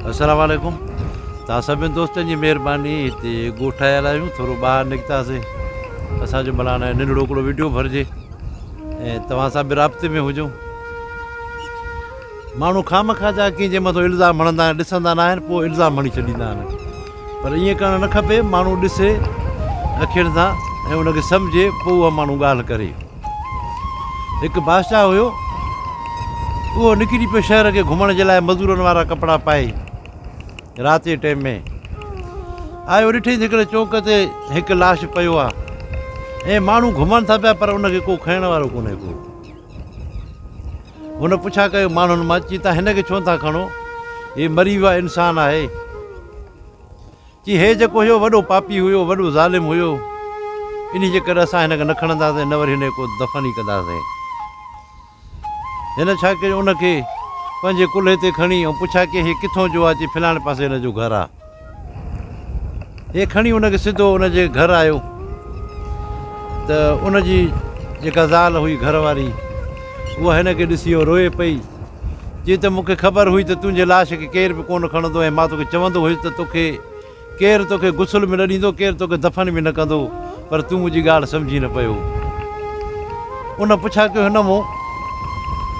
السلام عليڪم توهان سڀني دوستن جي مهرباني هتي ڳوٺ آيل آهيون ٿورو ٻاهر نڪتاسي اسان جو ڀلا ننڍڙو هڪڙو ويڊيو ڀرجي ۽ توهان سان به رابطي ۾ هجون ماڻهو خامخواه جا ڪنهن جي مٿو الزام هڻندا آهن ڏسندا نه آهن پوء الزام هڻي ڇڏيندا آهن پر ائين ڪرڻ نه کپي ماڻهو ڏسي اکين سان ۽ ان کي سمجهي پوء اها ماڻهو ڳالهه ڪري هڪ بادشاهه هيو اهو نڪري پيو شهر کي گهمڻ جي لاء مزورن وارا ڪپڙا پائي رات جي ٽيم ۾ آيو ڏٺئي ته هڪڙي چوڪ تي هڪ لاش پيو آهي ۽ ماڻهو گهمن ٿا پيا پر ان کي ڪو کڻڻ وارو ڪونهي ڪو هن پڇا ڪيو ماڻهن مان چي تان هن کي ڇو نٿا کڻو هي مري ويو آهي انسان آهي چي هي جيڪو هيو وڏو پاپي هيو وڏو ظالم هيو انهي جي ڪري اسان هن کي نه کڻنداسين نه وري هن کي ڪو دفن ئي ڪنداسين هن ڇا ڪيو ان کي پنهنجي ڪلهي تي کڻي ۽ پڇا ڪيائين هي ڪٿون جو آ چي فلاڻي پاسي هن جو گهر آ هي کڻي ان کي سڌو ان جي گهر آيو ته ان جي جيڪا زال هئي گهر واري اها هن کي ڏسي روئي پئي چي ته مون کي خبر هئي ته تنهنجي لاش کي ڪير به ڪونه کڻندو ۽ مان توکي چوندو هيس ته توکي ڪير توکي غسل به نه ڏيندو، ڪير توکي دفن به نه ڪندو، پر تون منهنجي ڳالهه سمجهي نه پيو. ان پڇا ڪيو هن مون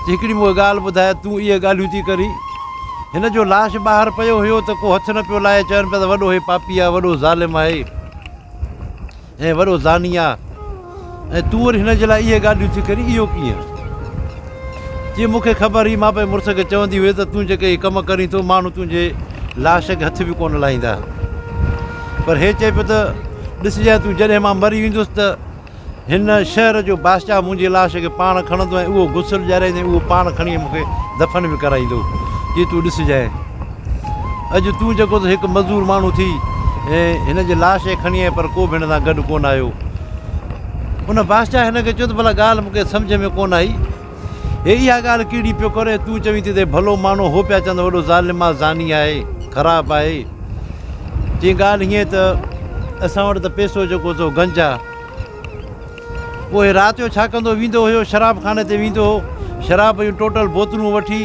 چي هڪڙي مون کي ڳالهه ٻڌاء، تون اهي ڳالهيون ٿي ڪرين؟ هن جو لاش ٻاهر پيو هيو ته ڪو هٿ نه پيو لائي، چون پيا ته وڏو هي پاپي آهي، وڏو ظالم آهي. ۽ وڏو زاني آ ۽ تون وري هن جي لاء اهي ڳالهيون ٿي ڪرين اهو ڪيئن؟ چي مون کي خبر هئي مان پنهنجي مڙس کي چوندي هيس ته تون جيڪي هي ڪم ڪرين ٿو ماڻهو تنهنجي لاش کي هٿ به ڪونه لائيندا پر هي چئي پيو ته ڏسجانء تون جڏهن مان مري ويندس ته هن شهر جو بادشاهه منهنجي لاش کي پاڻ کڻندو ۽ اهو غسل ڏيارائيندو ۽ اهو پاڻ کڻي مون کي دفن به ڪرائيندو جي تون ڏسجانء اڄ تون جيڪو ته هڪ مزور ماڻهو ٿي ۽ هن جي لاش کي کڻي آئين پر ڪو به هن سان گڏ ڪونه آيو. ان بادشاهه هن کي چيو ته ڀلا ڳالهه مون کي سمجهه ۾ ڪونه آئي. هي اها ڳالهه ڪهڙي پيو ڪري ۽ تون چوين ٿي ته هي ڀلو ماڻهو هو پيا چون ته وڏو ظالم آ، زاني آهي، خراب آهي. چيائين ڳالهه هيئن ته اسان وٽ ته پئسو جيڪو سو گنج آ. پوء رات جو ڇا ڪندو ويندو هيو شراب خاني تي ويندو هو شراب جون ٽوٽل بوتلون وٺي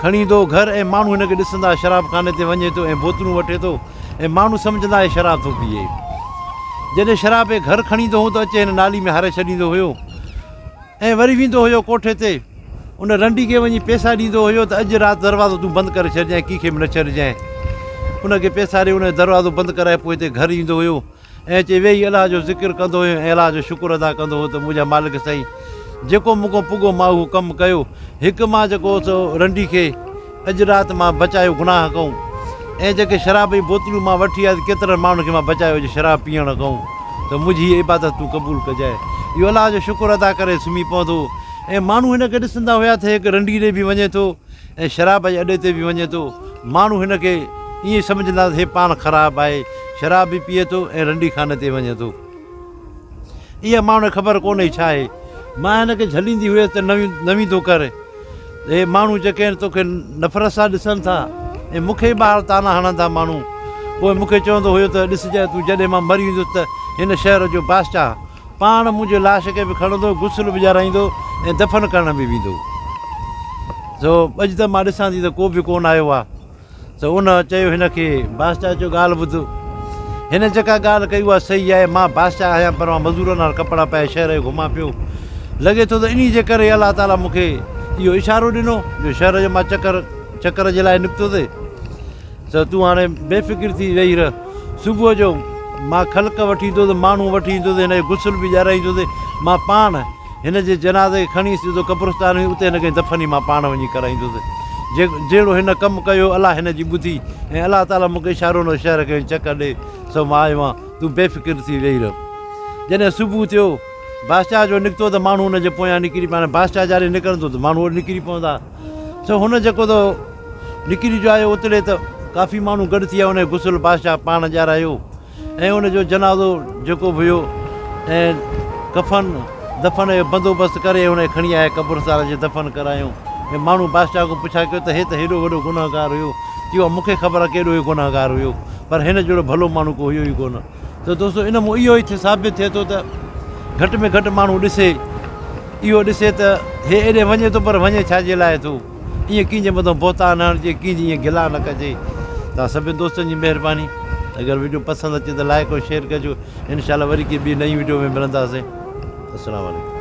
کڻي ايندو هو گهر ۽ ماڻهو هن کي ڏسندا شراب خاني تي وڃي ٿو ۽ بوتلون وٺي ٿو ۽ ماڻهو سمجهندا هي شراب ٿو پيئي جڏهن شراب هي گهر کڻي ايندو هو ته اچي هن نالي ۾ هاري ڇڏيندو هيو ۽ وري ويندو هيو ڪوٺي تي ان رنڊي کي وڃي پيسا ڏيندو هيو ته اڄ رات دروازو تون بند ڪري ڇڏجانء ڪنهن کي به نه ڇڏجانء ان کي پيسا ڏئي ان جو دروازو بند ڪرائي پوء هتي گهر ايندو هيو ۽ اچي ويهي الله جو ذڪر ڪندو هيو ۽ الله جو شڪر ادا ڪندو هو ته منهنجا مالڪ سائين جيڪو مون کان پڳو مان اهو ڪم ڪيو هڪ مان جيڪو سو رنڊي کي اڄ رات مان بچايو گناهه کئون ۽ جيڪي شراب جون بوتلون مان وٺي آيس ڪيترن ماڻهن کي مان بچايو اڄ شراب پيئڻ کئون ته منهنجي هيء عبادت تون قبول ڪجانء اهو الله جو شڪر ادا ڪري سمهي پوندو هو ۽ ماڻهو هن کي ڏسندا هيا ته هڪ رنڊي ڏي به وڃي ٿو ۽ شراب جي اڏي تي به وڃي ٿو. ماڻهو هن کي ائين سمجهندا ته هي پاڻ خراب آهي، شراب به پيئي ٿو ۽ رنڊي خاني تي وڃي ٿو. اها ماڻهن کي خبر ڪونه هئي ڇا آهي. مان هن کي جهليندي هيس ته نه ويندو ڪر. هي ماڻهو جيڪي آهن توکي نفرت سان ڏسن ٿا ۽ مون کي ئي ٻاهر طعنا هڻن ٿا ماڻهو. پوء مون کي چوندو هيو ته ڏسجانء تون جڏهن مان مري ويندس ته هن شهر جو بادشاهه پاڻ منهنجي لاش کي به کڻندو، غسل به ڏيارائيندو ۽ دفن ڪرڻ به ويندو. سو اڄ ته مان ڏسان ٿي ته ڪو به ڪونه آيو آ. سو ان چيو هن کي، بادشاهه چيو ڳالهه ٻڌ. هن جيڪا ڳالهه ڪئي اها صحيح آهي. مان بادشاهه آهيان پر مان مزورن وارا ڪپڙا پائي شهر ۾ گهمان پيو. لڳي ٿو ته انهي جي ڪري ئي الله تعاليٰ مون کي اهو اشارو ڏنو جو شهر جو مان چڪر چڪر جي لاء نڪتو ٿي. سو تون هاڻي بي فڪر ٿي ويهي رهه. صبح جو مان خلق وٺي ايندس، ماڻهو وٺي ايندس، هن کي غسل به ڏيارائيندس. مان پاڻ هن جي جنازي کي کڻي سڌو قبرستان وڃي اتي هن کي دفن ئي مان پاڻ وڃي ڪرائيندس. جهڙو هن ڪم ڪيو الله هن جي ٻڌي ۽ الله تعاليٰ مون کي اشارو ڏنو شهر کي وڃي چڪر ڏي، سو مان آيو آهيان، تون بي فڪر ٿي ويهي رهه. جڏهن صبح ٿيو، بادشاهه جو نڪتو ته ماڻهو هن جي پويان نڪري پيا. هاڻي بادشاهه جاڏي نڪرندو ته ماڻهو اوڏي نڪري پوندا. سو هن جيڪو ته نڪري جو آيو اتڙي ته ڪافي ماڻهو گڏ ٿي ويا ان کي غسل بادشاهه پاڻ ڏيارايو ۽ ان جو جنازو جيڪو به هيو ۽ ڪفن دفن جو بندوبست ڪري ان کي کڻي آيا قبرستان جي دفن ڪرايو ۽ ماڻهو بادشاهه کان پڇا ڪيو ته هي ته هيڏو وڏو گنهگار هيو چيو مون کي خبر آهي ڪيڏو هي گنهگار هيو پر هن جهڙو ڀلو ماڻهو ڪو هيو ئي ڪونه ته دوستو ان مون اهو ئي ثابت ٿئي ٿو ته گهٽ ۾ گهٽ ماڻهو ڏسي اهو ڏسي ته هي ايڏي وڃي ٿو پر وڃي ڇا جي لاء ٿو؟ ائين ڪنهن جي مٿان بهتان نه هڻجي، ڪنهن جي ائين گلا نه ڪجي. توهان سڀني دوستن جي مهرباني اگر وڊيو پسند اچي ته لائڪ ۽ شيئر ڪجو انشاء الله وري ڪنهن ٻي نئين وڊيو ۾ ملنداسين السلام عليڪم.